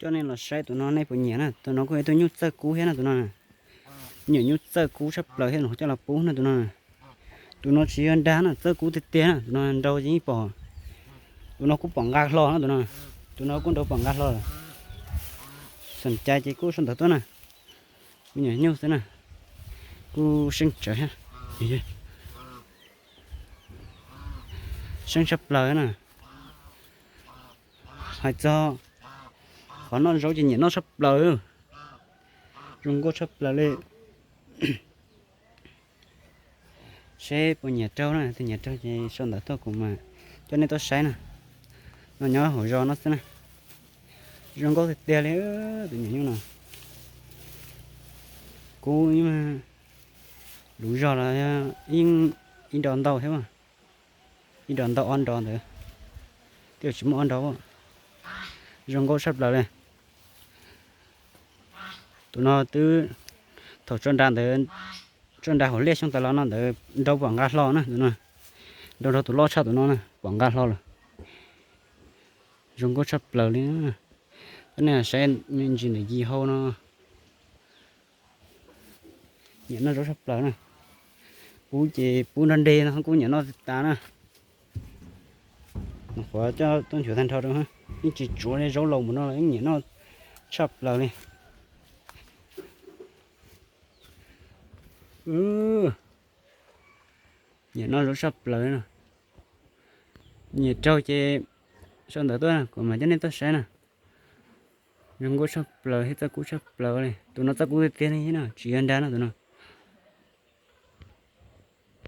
Coj nej los saib tus no nej puas nyiam na, tus no kuj yog ib tug nyuj txawj kub thiab na tus no. Nyiam nyuj txawj kub tshaj plaws thiab, coj los pub na tus no. Tus no tsis yog nrag na, txawj kub tiag tiag na, tus no nrau ces yeej pom. Tus no kuj pom nqa hlo na tus no. Tus no kuj nrau pom nqa hlo lawm. Xom cai ces kuj sau ntawv tuaj na. Kuv nyiam nyuj xwb na. Kuj seej tsawv thiab. Seej tshaj plaws na. Hais txog qhov noj zaub ces nyiam noj tshaj plaws. Zoo nkauj tshaj plaws li. Seb puas nyiam raug na, tus nyiam raug ces sau ntawv tuaj kuv mam coj nej tuaj saib na. No nyob hauv zos no xwb na. Zoo nkauj tiag tiag li tus nyiam nyuj no. Kub lub zog los yeej ib nrov ntau thiab, ib nrov ntau ob nrov ntawd, twb tsis muaj ob nrov. Zoo nkauj tshaj plaws li. Tus no twb thaum tso nra ntawd, tso nra hauv liaj xyoo tas los no ntawd nrau pom nqa hlo na tus no. Nrau nrog tus loj tshaj tus no na, pom nqa hlo lawm. Zoo nkauj tshaj plaws li. Coj nej saib me ntsis ntawm yim hau no. Nyiam noj zaub tshaj plaws na. Pub ces pub nrog nreg no kuj nyiam noj tas na. Qhuav coj tuaj nchuav tag nrho rau, yeej tsis tsuav li, zaub laus mus no los yeej nyiam noj tshaj plaws li. Nyiam noj zaub tshaj plaws no. Nyiam raug ces sau ntawv tuaj kuv mam coj nej tuaj saib na. Zoo nkauj tshaj plaws thiab txawj kub tshaj plaws li. Tus no txawj kub tiag tiag li no, tsis yog nrag no tus no.